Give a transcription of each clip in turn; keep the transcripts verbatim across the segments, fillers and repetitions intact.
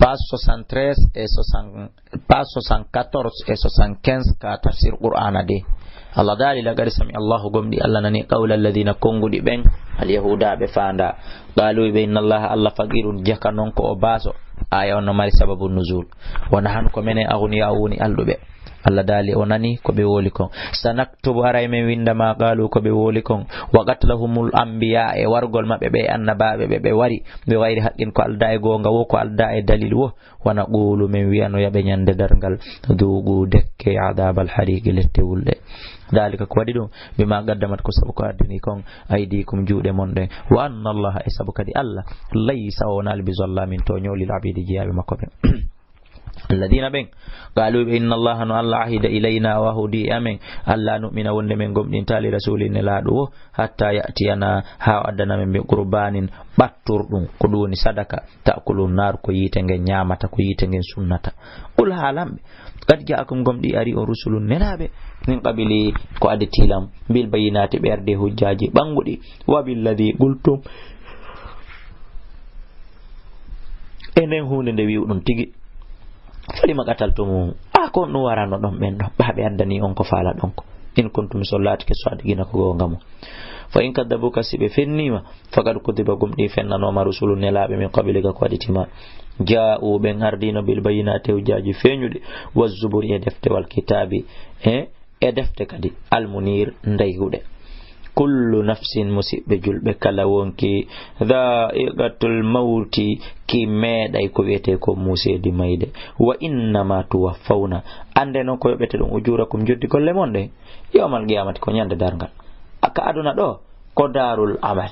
Page soixante-treize e soixante, page soixante-quatorze e soixante-quinze ka tafsir Qur'ana de. Allah daali, "Laqad sami Allahu, gomɗi Allah nani, qawla alladhina, konnguɗi ɓen, al yahuda ɓe faanda, qalu ɓe, inna Allaha, Allah faqirun, jaka non ko o baaso." Aya on no mari sababu nuzul. Wa nahnu, ko menen, aghniya, o woni alɗuɓe. Allah daali, o nani ko ɓe woli kon. "Sanaktubu, aray men winda ma qalu, ko ɓe woli kon. Wa qatlahumul anbiya, e wargol maɓɓe ɓe annabaaɓe ɓe ɓe wari. Bi ghayri haqqin, ko alda e goonga wo, ko alda e dalil wo. Wa naqulu, men wi'anoya ɓe ñande darngal, dhuqu, dekke, adabal hariqi, lette wulɗe. Dhalika, ko waɗi ɗum, bima qaddamat, ko sabu ko addani kon, aydikum, juuɗe mon ɗen. Wa anna Allaha, e sabu kadi Allah, laysa, o wonaali, bi zallamin, tooño, lil abidi, jeyaaɓe makko ɓen." Alladhina, ɓen, qalu ɓe, inna Allaha, no Allah, ahida ilayna, o ahodi e amen, alla nu'mina, wonde men gomɗinta, li rasuli, nelaaɗo wo, hatta ya'tiyana, haa o addana men, bi qurbanin, ɓatturɗum, ko ɗum woni sadaka, ta'kulu nar, ko yiite ngen ñaamata, ko yiite ngen sunnata. Qul, haalan ɓe, qad ja'akum, gomɗi ari on, rusulun, nelaaɓe, min qabli, ko addi tilam, bil bayyinati, ɓe ardi hujjaaji ɓannguɗi, wa billadhi qultum, e nden huunde nde wi'uɗon tigi. Falima qataltumuhum? A, ko on ɗum warano ɗon ɓen ɗon? Ɓa ɓe addani on ko faala ɗon ko. In kuntum, so laatike, sadiqina, ko goonga mo. Fa in kaddabuka, si ɓe fennima, faqad kudiba, gomɗi fennanoma, rusulu, nelaaɓe, min qablika, ko waɗitima. Ja'u, ɓen ardino, bil bayyinati, hujjaaji feeñuɗi, wa zuburi, e defte, wal kitaabi, e e defte kadi, almunir, ndayhuɗe. Kullu nafsin, musiɓɓe julɓe kala wonki, dha'iqatul mawti, ki meeɗay ko wi'etee ko muuseedi mayde. Wa innama tuwaffawna, annde noon ko yoɓete ɗum, ujurakum, joddi golle mon ɗe, yawmal qiyamati, ko ñande darngal. A, ka aduna ɗo, ko daarul amal.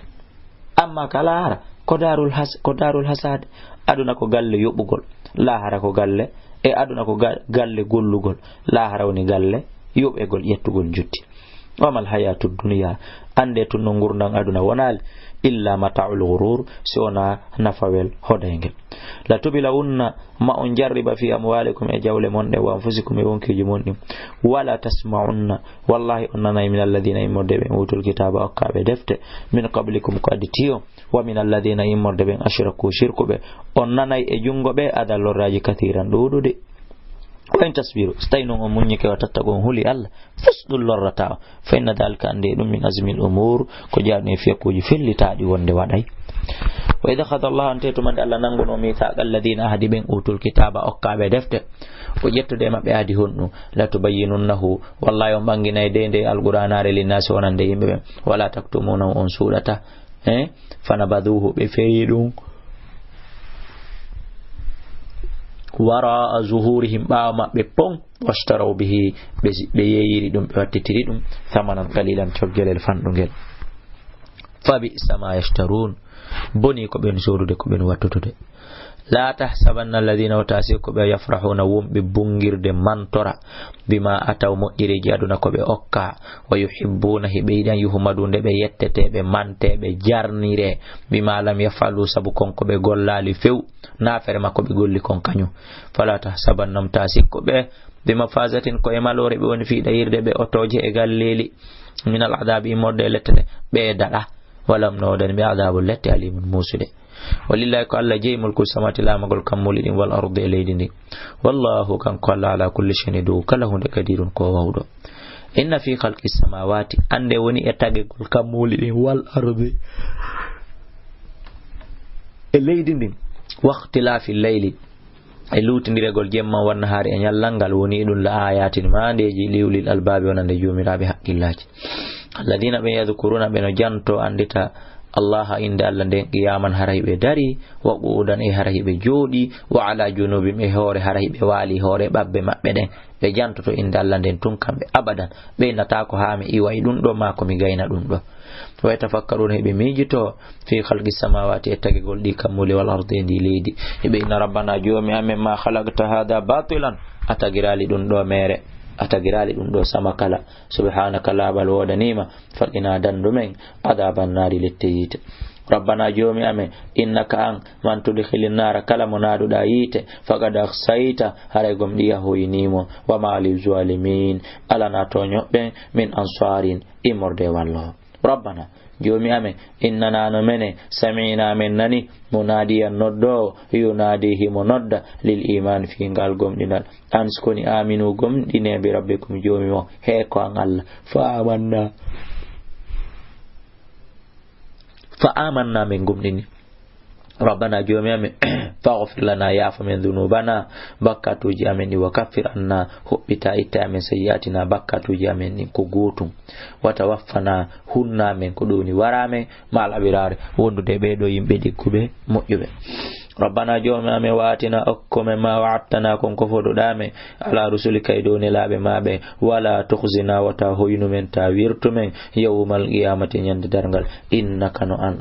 Amma ka laahara, ko daarul has-, ko daarul hasaad. Aduna ko galle yoɓugol, laahara ko galle, e aduna ko ga-, galle gollugol, laahara woni galle yoɓegol, ƴettugol njutti. Wa mal hayatu dunya, annde tun no ngurndan aduna wonaali, illa mata'ul ghurur, si wona nafawel hodayngel. La tublawunna, ma on jarriba, fi amwalikum, e jawle mon ɗen, wa anfusikum, e wonkiiji mon ɗin. Wala tasma'unna, wallahi on nanay, min alladhina, immorde ɓen, utul kitaba, okkaaɓe defte, min qablikum, ko addi tiyo, wa min alladhina, immorde ɓen, ashraku, shirkuɓe, on nanay e junngo ɓe, adan, lorraaji, kathiran, ɗuuɗuɗi. Wa in tasbiru, so tawi non on muññike, wa tattaqu, on huli Allah, fus ɗum lorrata on. Fa inna dhalika, annde ɗum, min azmil umur, ko jaaɗum e fiyakuuji fellitaaɗi wonde waɗay. Wa idh akhadha Allahu, on tee tuma nde Allah nanngunoo, mithaqa alladhina, ahdi ɓen, utul kitaba, okkaaɓe defte, o ƴettude e maɓɓe ahdi honɗum, la tubayyinunnahu, wallahi on ɓannginay de nde alqur'anaare, linnaasi, wonande yimɓe ɓen, wala taktumunahu, on suuɗata, eh, fanabadhuhu, ɓe feyi ɗum, wara'a zuhurihim, ɓaawo maɓɓe pon, washtaraw bihi, ɓe, ɓe yeeyiri ɗum, ɓe wattitiri ɗum, thamanan qalilan, coggelel fanɗungel. Fa bi'sa ma yashtarun, boni ko ɓen soodude, ko ɓen wattutude. La tahsabanna alladhina, wota sikku ɓe, yafrahuna, wonɓe bungirde, mantora, bima ataw, moƴƴereeji aduna ko ɓe okka, wa yuhibbuna, hiɓe yiɗan, yuhmadu, nde ɓe yettete, ɓe mante, ɓe jarnire, bima lam yaf'alu, sabu kon ko ɓe gollaali few, naafere makko ɓe golli kon kañum. Fala tahsabannahum, ta sikku ɓe, bi mafazatin, ko e maloore ɓe woni, fii ɗayirde ɓe otooje e galleeli, min al adabi, immorde e lette ɗe, ɓe daɗa, walam, no woodani ɓe, adabun, lette, alimun, muusuɗe. Walillahi, ko Allah jeyi, mulku samawati, laamagol kammuuli ɗin, wal ardi, e leydi ndin. Wallahu, kanko Allah, ala kulli shay'in, e dow kala huunde, qadirun, ko wawɗo. Inna fi khalqi samawati, annde woni e tagegol kammuuli ɗin, wal ardi, e leydi ndin, wa ikhtilafi layli, e luutindiregol jemma, wan nahaari, e ñallal ngal, woni e ɗum, la ayatin, maandeeji, li ulil albaabi, wonande joomiraaɓe hakkillaaji. Alladina, ɓe, yadkuruna, ɓe no janto, anndita, Allaha, innde Allah nden, qiyaman, hara hiɓe dari, wa qu'udan, e hara hiɓe jooɗi, wa ala junubihim, e hoore, hara hiɓe waali hoore ɓabbe maɓɓe ɗen, ɓe jantoto innde Allah nden tun kamɓe abadan, ɓe innataako haa mi iwa e ɗum ɗo, maa ko mi gayna ɗum ɗo. Wa yatafakkaruna, hiɓe miijito, fi khalqi samawati, e tagegol ɗi kammuuli, wal ardi, e ndi leydi. Hiɓe inna rabbana, joomi amen, ma khalaqta hadha batilan, a tagiraali ɗum ɗo meere, a tagiraali ɗum ɗo sama kala. Subhanaka, laaɓal woodaniima, faqina, dandu men, adaban naari, lette yiite. Rabbana, joomi amen, innaka, an, man tudkhilin naara, kala mo naaduɗaa yiite, faqad akhzayta, haray gomɗii a hoyinii mo, wa ma lizalimin, alanaa tooñooɓe ɓen, min ansarin, immorde e walloowo. Rabbana, Joomi amen, innana no menen, sami'na men nani, munadiyan noddoowo, yunadi himo nodda, lil iman fii ngal gomɗinal. An si koni aminu gomɗine bi rabbikum joomi mon, he ko an Allah. Fa amanna. Fa amanna men gomɗini. Rabbana joomi amen, faghfir lana yaafo men dhunubana, bakkatuuji amen ɗi, wa kaffir anna hoɓɓita itta amen sayyi'atina bakkatuuji amen ɗin ko gootum. Wa tawaffana hunna men ko ɗum woni wara men, ma'al abrari wondude ɓee ɗoo yimɓe ɗigguɓe moƴƴuɓe. Rabbana joomi amen wa atina okko men ma wa'adtana kon ko fodoɗa men ala rusulika e dow nelaaɓe ma ɓe, wala tukhzina wata hoynu men ta wirtu men yawmal qiyamati ñande darngal, innaka no an